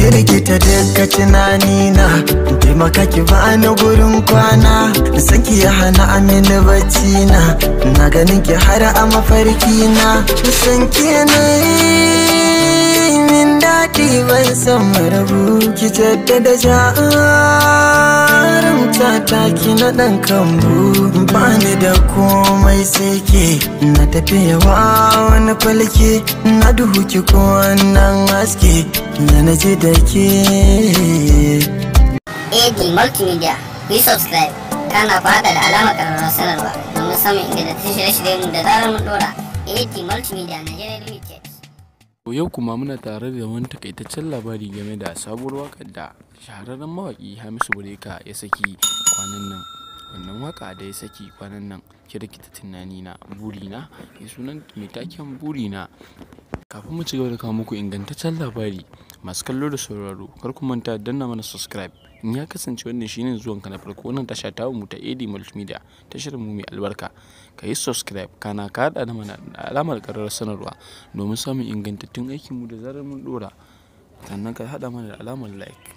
Kirkita duka tunanina, taimaka ki bani gurin kwana. San ki ya hana amini bacci na, na ganin ki har a mafarki na. San ki ne min daɗi ban san marabu, ki jaddada jarumta ta ki na ɗan kambu. Bani da komai sai ke, na tafiyawa wani falke, na duhu ki ko wannan haske na je da ke. AD Multimedia, ku yi subscribe, kana fada da alamar ƙararrawar sanarwa domin samun ingantattun shirye-shiryen da zarar mun ɗora. AD Multimedia Nigeria Limited. Yau kuma muna tare da wani takaitaccen labari game da sabuwar waƙar da shahararren mawaƙi Hamisu Breaker ya saki kwanan nan. Wannan waƙa da ya saki kwanan nan, Kirkita Tunanina Burina, ya sunan mai taken Burina. Kafin mu ci gaba da kawo muku ingantaccen labari, masu kallo da sauraro, kar ku manta da danna mana subscribe. In ya kasance wannan shine zuwanka na farko wannan tasha ta mu ta AD Multimedia, tashar mu mai albarka, ka yi subscribe kana ka haɗa da mana alamar ƙararrawar sanarwa domin samun ingantattun aikin mu da zarar mun ɗora. Sannan ka haɗa mana da alamar like.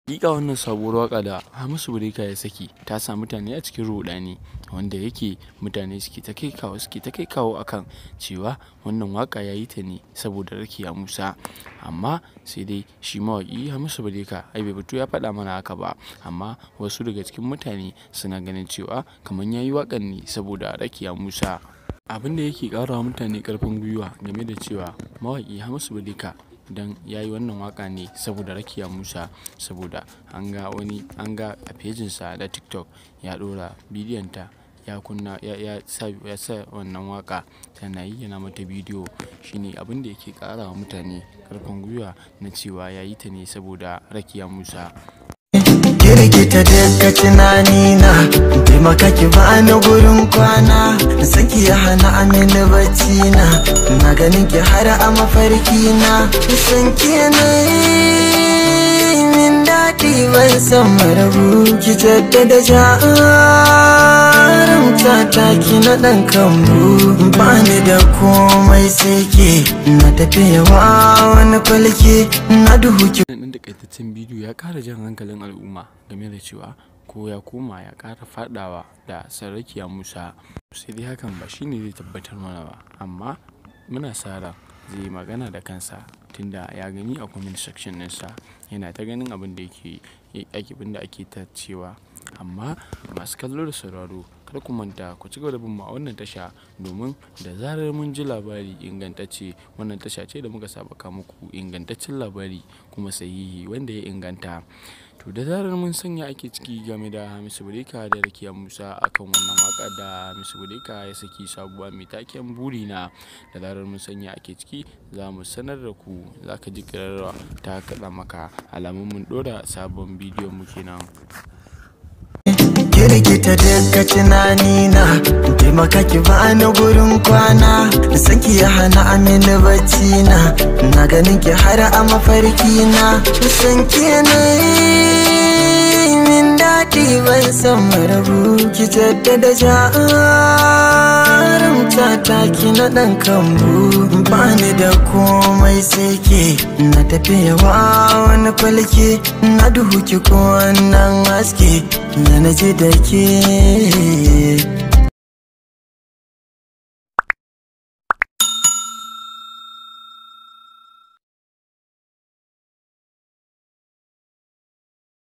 Hakika wannan sabuwar waka da Hamisu Breaker ya saki ta sa mutane a cikin rudani, wanda yake mutane suke ta kai kawo, suke ta kai kawo akan cewa wannan waka ya yi ta ne saboda Rakiya Musa. Amma sai dai shi mawaƙi Hamisu Breaker ai bai fito ya faɗa mana haka ba, amma wasu daga cikin mutane suna ganin cewa kamar ya yi waƙan ne saboda Rakiya Musa. Abin da yake ƙara wa mutane ƙarfin gwiwa game da cewa mawaƙi Hamisu Breaker dan ya yi wannan waka ne saboda Rakiya Musa, saboda an ga wani, an ga a fejinsa da TikTok ya ɗora bidiyon ta, ya kunna, ya sa wannan waka tana yi, yana mata bidiyo. Shine abin da yake ƙara wa mutane ƙarfin gwiwa na cewa ya yi ta ne saboda Rakiya Musa. Kirkita duka tunanina, taimaka ki bani gurin kwana. San ki ya hana amini bacci na, na ganin ki har a mafarki na. San ki ne min daɗi ban san marabu, ki jaddada jarumta ta ki na ɗan kambu. Bani da komai sai ke, na tafiyawa wani falke, na duhu ki. Wannan ɗan takaitaccen bidiyo ya ƙara jan hankalin al'umma game da cewa ko ya koma ya ƙara faɗawa da Rakiya Musa. Sai dai hakan ba shine zai tabbatar mana ba, amma muna sa ran zai yi magana da kansa, tunda ya gani a comment section ɗinsa yana ta ganin abin da yake, abin da ake ta cewa. Amma masu kallo da sauraro, kar ku manta ku ci gaba da bin mu a wannan tasha, domin da zarar mun ji labari ingantacce, wannan tasha ce da muka saba kawo muku ingantaccen labari kuma sahihi wanda ya inganta. To, da zarar mun sanya ake ciki game da Hamisu Breaker da Rakiya Musa akan wannan waka da Hamisu Breaker ya saki sabuwa mai taken Burina, da zarar mun sanya ake ciki za mu sanar da ku. Za ka ji ƙararrawa ta kaɗa maka alamun mun ɗora sabon bidiyon mu kenan. Kirkita duka tunanina, taimaka ki bani gurin kwana. San ki ya hana amini bacci na, na ganin ki har a mafarki na. San ki ne min daɗi ban san marabu, ki jaddada jarumta ta ki na ɗan kambu. Bani da komai sai ke, na tafiyawa wani falke, na duhu ki ko wannan haske na je da ke.